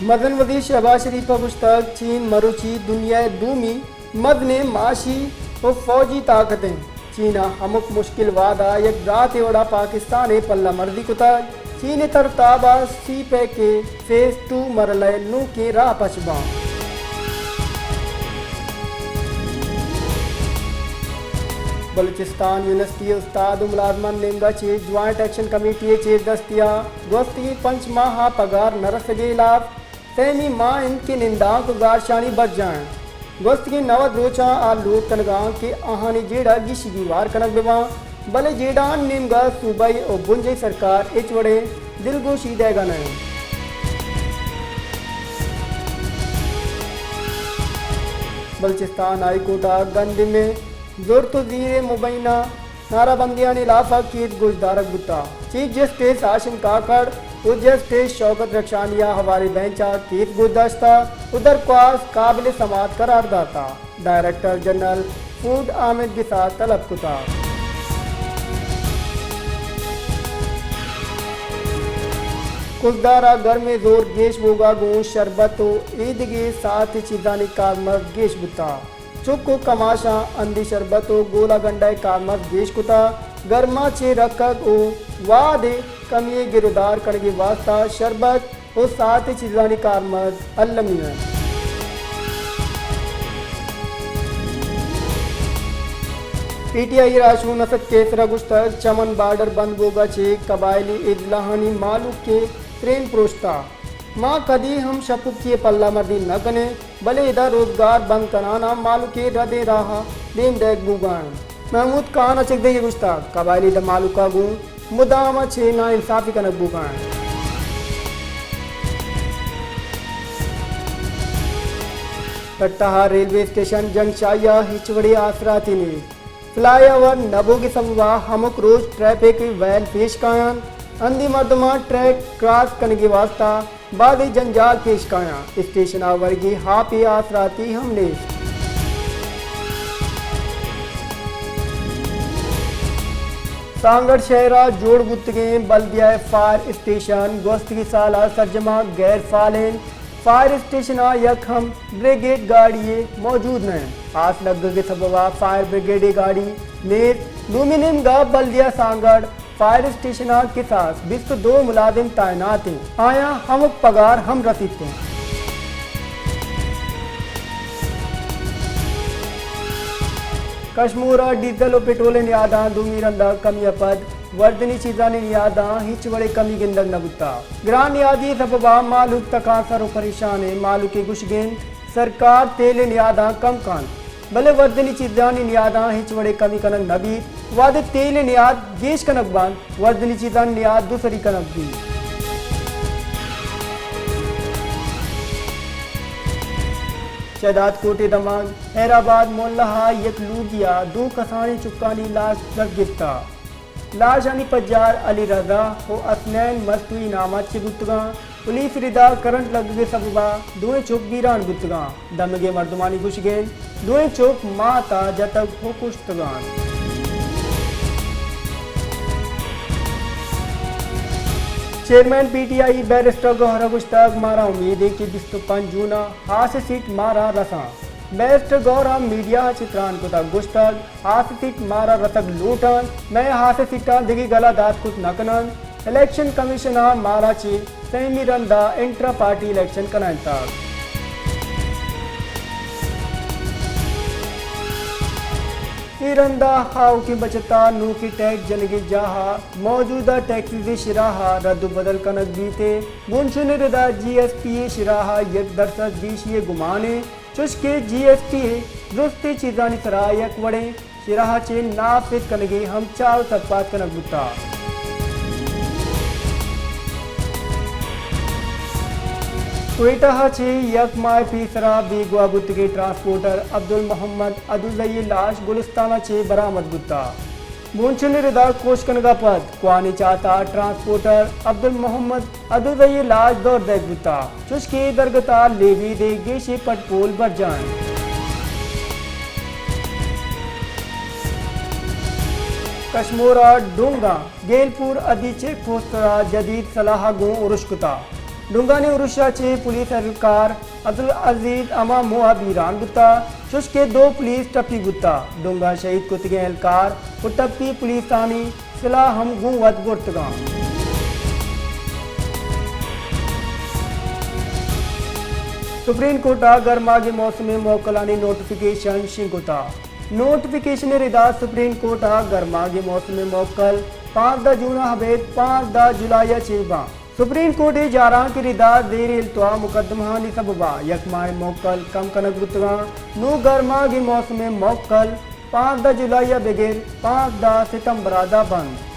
مزن وزیر شہباز شریف ء گوشتگ، چین مروچی دنیا ء دومی مزنیں معاشی و فوجی طاقت انت۔ چین ء ہمک مشکل وہد ء یک براتے وڑا پاکستان ء پلہ مرزی کتگ۔ چین ء ترتاب ء سی پیک ء فیز ٹو مرحلہ ء نوکیں راہ پچ باں۔ بلوچستان یونیورسٹی ء استاد و ملازمان نیمگا چہ جوائنٹ ایکشن کمیٹی ء چیر دستی ء گوستگیں پنچ ماہ ء پگار نہ رسگے ہلاپ سیمی ماہ انت کہ نندانک و گارشانی برجاہ انت۔ گوستگیں نود روچاں آ لوٹ کنگا انت کہ آہانی جیڑہ گیشی گیوار کنگ بباں، بلے جیڑہانی نیمگا صوبائی و بنجاہی سرکار ہچ وڑیں دلگوشی دئیگا نہ انت۔ بلوچستان ہائی کورٹ ء گندم ء زرت و زیر مبینہ نعرہ بندیانی ہلاف ء کیس گوشدارگ بوتگ۔ چیف جسٹس ہاشم کاکڑ و جسٹس شوکت رخشانی ء ہواریں بینچ ء کیس گوشداشتگ و درخواست قابل سماعت قرار داتگ۔ ڈائریکٹر جنرل فوڈ آمید گساس طلب کتگ۔ کلدار ء گرمیں زور گیش بوگ ء گوں شربت و ایدگہ ساعتی چیزانی کارمرز گیش بوتگ۔ چک و کماشاں ہندی شربت و گولا گنڈہ ء کارمرز گیش کتگ۔ گرما چہ رکگ و وہد ء کمی ء گرودار کنگ ء واستہ شربت و ساعتی چیزانی کارمرز المی انت۔ پی ٹی آئی ء راہشون اسد قیصر ء گوشتگ، چمن بارڈر بند بوگ ء چہ قبائلی اضلاعانی مہلوک ء ترین پروشتہ۔ ما کدی ہم شپکی ء پلہ مردی نہ کنیں، بلے ادا روزگار بند کنان ء مہلوک ء ردیں راہ ء دیم دئیگ بوگا انت۔ محمود خان ء چک دئیگ ء گوشتگ، قبائلی مہلوک ء گوں مدام ء چہ ناانصافی کنگ بوگا انت۔ ٹٹہ ء ریلوے اسٹیشن جنگ شاہی ء ہچ وڑیں آسراتی نیست۔ فلائی اوور نہ بوگ ء سبب ء ہمک روچ ٹریفک ویل پیش کایاں۔ ہندی مردماں ٹریک کراس کنگ ء واستہ بازیں جنجال پیش کایاں۔ اسٹیشن ء ورگی آپ ء آسراتی ہم نیست۔ سانگڑ شہر ء جوڑ بوتگیں بلدیہ ء فائر اسٹیشن گوستگیں سال ء سرجم ء غیر فعال انت۔ فائر اسٹیشن ء یک ہم بریگیڈ گاڑی یے موجود نہ انت۔ آس لگگ ء سبب ء فائر بریگیڈ ء گاڑی نیست۔ دومی نیمگ ء بلدیہ سانگڑ فائر اسٹیشن ء کساس بیست و دو ملازم تعینات انت، آیاں ہمک پگار ہم رسیت انت۔ کشمور ء ڈیزل و پٹرول ء نیاداں دومی رند ء کمی ء پد ورزنی چیزانی نیاداں ہچ وڑیں کمی گندگ نہ بوتگ۔ گران نیادی ء سبب ء مہلوک تکانسر و پریشان انت۔ مہلوک ء گوشگ انت سرکار تیل ء نیاداں کم کنت، بلے ورزنی چیزانی نیاداں ہچ وڑیں کمی کنگ نہ بیت۔ وہدے تیل ء نیاد گیش کنگ بنت، ورزنی چیزانی نیاد دوسری کنگ بیت۔ شہداد کوٹ ء دمگ خیر آباد محلہ ء یک لوگی ء دو کسانیں چکانی لاش دست گپتگ۔ لاشانی پجار علی رضا و حسنین مستوئی نام ء چہ بوتگاں۔ پولیس ردا کرنٹ لگگ ء سبب ء دوئیں چک بیران بوتگاں۔ دمگیں مردمانی گوشگ انت دوئیں چک مات ء جتگ و کشتگاں۔ Chairman P T I barrister Gohar ء گوشتگ، مارا امید انت کہ بیست و پنچ جون ء ہاسیں سیٹ مارا رساں۔ بیرسٹر گوہر ء میڈیا ء چہ تران کتگ، گوشتگ، ہاسیں سیٹ مارا رسگ لوٹ انت، مئے ہاسیں سیٹاں دگہ گلہ دات کت نہ کن انت۔ الیکشن کمیشن ء مارا چہ سیمی رند ء انٹرا پارٹی الیکشن کنائینتگ۔ اے رند ء خاہوکیں بچت ء نوکیں ٹیکس جنگی جاہ ء موجودہ ٹیکسز ء شرح ء رد و بدل کنگ بیت ء بنشون ء ردا جی ایس ٹی ء شرح ء یک درسد گیشی ء گمان انت۔ چوشکہ جی ایس ٹی ء درستیں چیزانی سرا یک وڑیں شرح ء چہ نافذ کنگ ء ہم چار و سرپاد کنگ بوتگ۔ کوئٹہ ء چہ یک ماہ ء پیسرا بیگواہ بوتگیں ٹرانسپورٹر عبدالمحمد ادوزئی ء لاش گلستان ء چہ برآمد بوتگ۔ بونچل ء ردا کوش کنگ ء پد کوہنیں چات ء ٹرانسپورٹر عبدالمحمد ادوزئی ء لاش دور دئیگ بوتگ، چوشکہ اے درگت ء لیوید ء گیشیں پٹ پول برجاہ انت۔ کشمور ء ڈونگاں گیل پور ادی چیک پوسٹ ء جدید سلاہ ء گوں ارش کتگ۔ ڈونگانی ارش ءَ چہ پولیس اہلکار عبدالعزیز ہما موہ ءَ بیران بوتگ، چوش کہ دو پولیس ٹپی بوتگ۔ ڈونگ ءَ شہید کتگیں اہلکار ءُ ٹپی پولیسانی سلاہ ہم گوں وت برتگ اَنت۔ سپریم کورٹ ءَ گرماگی موسم ءِ موکلانی نوٹیفکیشن شنگ کتگ۔ نوٹیفکیشن ءِ ردا سپریم کورٹ ءَ گرماگی موسم ءِ موکل پانزدہ جون ءَ ابید پانزدہ جولائی ءَ چیر باں۔ سپریم کورٹ ءِ جارانک ءِ ردا زیر التوا مقدمہانی سبب ءَ یک ماہ ءِ موکل کم کنگ بوتگ اَنت۔ نوں گرماگی موسم ءِ موکل پانزدہ جولائی ءَ بگر پانزدہ ستمبر ءَ داں بنت۔